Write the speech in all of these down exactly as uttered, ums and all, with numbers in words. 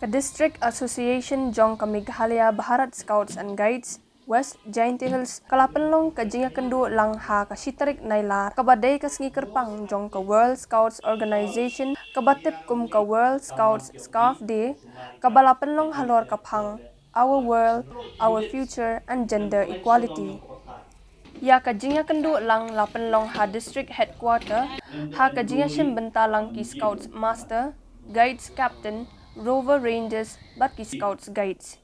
District Association jong ka Meghalaya Bharat Scouts and Guides, West Jaintia Hills, ka la pynlong ka jingïakynduh lang ha ka shi tarik Nailar, kaba dei ka sngi kyrpang jong ka World Scouts Organization, kaba tip kum ka World Scouts Scarf Day, kaba la pynlong halor ka phang Our World, Our Future and Gender Equality. Ïa ka jingïakynduh lang la pynlong ha District Headquarter, ha ka jingïashim bynta lang ki Scouts Master, Guides Captain, Rover Rangers bad ki Scouts Guides.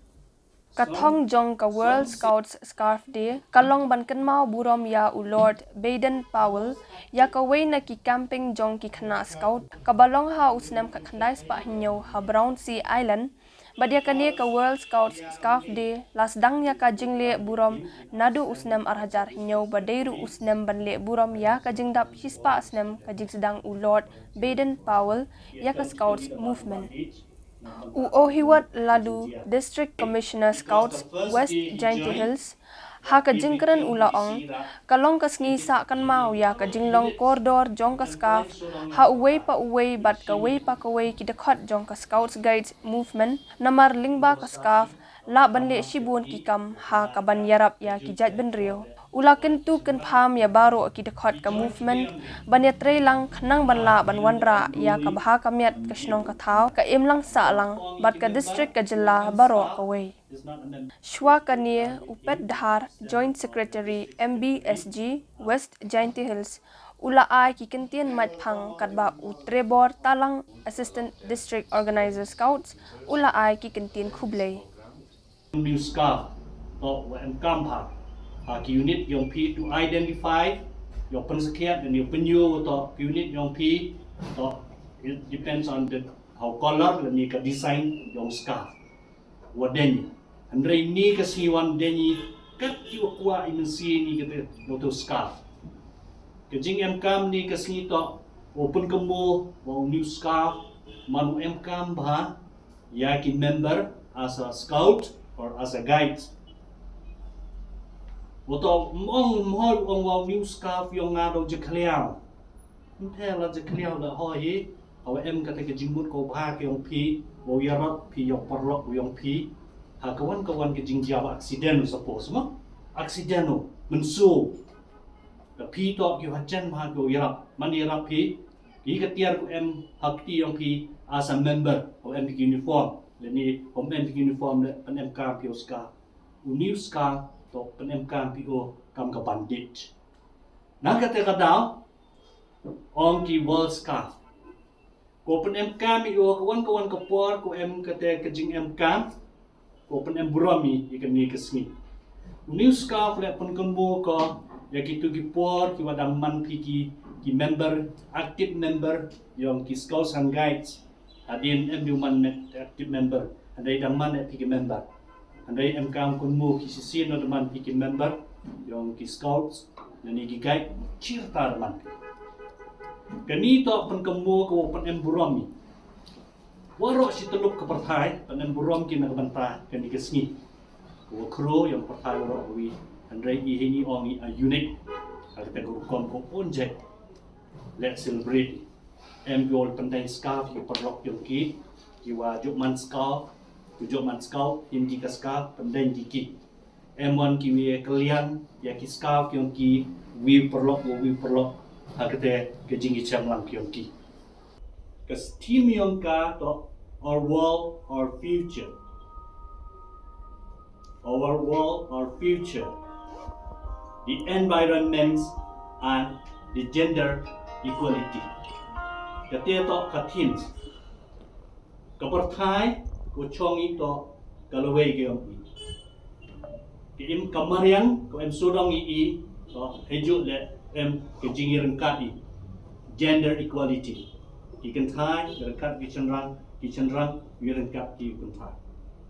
Ka thong jong ka World Scouts Scarf Day ka long ban kynmaw burom ïa u Lord Baden Powell, ïa kawei na ki camping jong ki khynnah Scout, kaba long ha u snem khatkhyndai spah hynñiew ha Brownsea Island. Bad ïa kane ka World Scouts Scarf Day la sdang ïa ka jingleh burom naduh u snem ar hajar hynñiew, ba dei ruh u snem ban leh burom ïa ka jingdap shispah snem ka jingsdang u Lord Baden Powell ïa ka Scouts Movement. U Ohiwat Lalu, District Commissioner Scouts, West Jaintia Hills, ha ka jingkren u la ong, ka long ka sngi sah kynmaw ïa ka jinglong kordor jong ka scarf ha uwei pa uwei bad kawei pa kawei ki dkhot jong ka Scouts Guides Movement, namar lyngba ka scarf lah ban leh shibun ki kam ha kaban ïarap ïa ki jaitbynriew. U la kyntu kynpham ïa baroh ki dkhot ka movement ban ïatrei lang khnang ban lah ban wanrah ïa ka bha ka miat ka shnong ka thaw, ka imlang sahlang bad ka district ka jylla baroh kawei. Shuwa kane, u Pet Dhar, Joint Secretary M B S G, West Jaintia Hills, u la ai ki kyntien maitphang, katba u Trevor Talang, Assistant District Organizer Scouts, u la ai ki kyntien khublei. New scarf, to wa em kam ha, ha ki unit yong phi to identify, yong pynsakhiat, and yong pynyo to ki unit yong phi, to it depends on the how color, lane ka design yong scarf. Wa deni. Hynrei ni ka sngi wan deni, kat ki wa kwah i mynsiem ni kata, yong to scarf. Ka jingem kam ni ka sngi to, wa pynkynmaw, wa u new scarf, man u em kam bha, ïa ki member as a scout or as a guide. Wa to mong mhoi ong wa u new scarf yong nga do jakhliaw. Ym pher la jakhliaw la ho hi, hawa em kata ka jingmut ko bha ki yong phi, wa ïarap phi yong paralok yong phi. Ha ka wan ka wan ka jingjia accident suppose ma. Accident o, mynsu. Ka phi to ki wa chen bha ki wa ïarap, man ïarap phi, ki ka tiar ko em ha kti yong phi as a member, ko em ki uniform, lane ko em ki uniform le pan em ka phi u scarf. U new scarf to pan em ka phi u kam ka bandage. Na kata ka daw, ong ki World Scarf. Ko pan em kam i o, ka wan ka wan ka por, ko em kata ka jingem kam, ko pan em burom i, i kane ka sngi. U new scarf le pynkynmaw ko, ïa kitu ki por, ki wa dang man phi ki, ki member, active member, yong ki Scouts and Guides, hadien em di u man met active member, hynrei dang man eh phi ki member. Hynrei em kam kynmaw ki shisien no da man phi ki member, yong ki Scouts, lane ki guide, chirta da man phi. Kani to pynkynmaw ko pan em burom i. Waroh shi tyllup ka pyrthai, pan em burom ki na ka bynta, kani ka sngi. Ko khro yong pyrthai waroh wi, hynrei i hini ong i a unique. Kata ka rukom ko un jek. Let's celebrate. Em ki ol pyndeng scarf, ki paralok yong ki, ki wa jok man scarf, ki jok man scarf, im ki ka scarf, pyndeng ki ki. Em wan ki wi kalian, ïa ki scarf yong ki, wi paralok, wi paralok, ha kata ka jingïachem lang yong ki. Ka theme yong ka to, our world, our future. Our world, our future, the environment and the gender equality. Kata to ka themes. Ka pyrthai, ko chong i to, ka lawei ka yong i. Ka im ka mariang, ko em sodong i i, to, heju le em ka jingïaryngkat i. Gender equality. Ki kynthai, ïaryngkat ki shynrang, ki shynrang, ïaryngkat ki kynthai.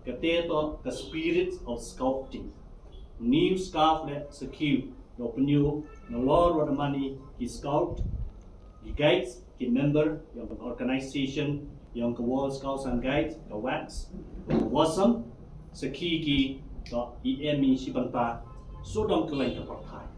Kata to ka spirit of scouting. New scarf le sakhi, yo pynyo, na lor wa da man i ki scout, ki guides, ki member, yong ka organization, yong ka World Scouts and Guides, ka wax, ka wasam, sakhi ki, to i em i shi bynta, sodong kylleng ka pyrthai.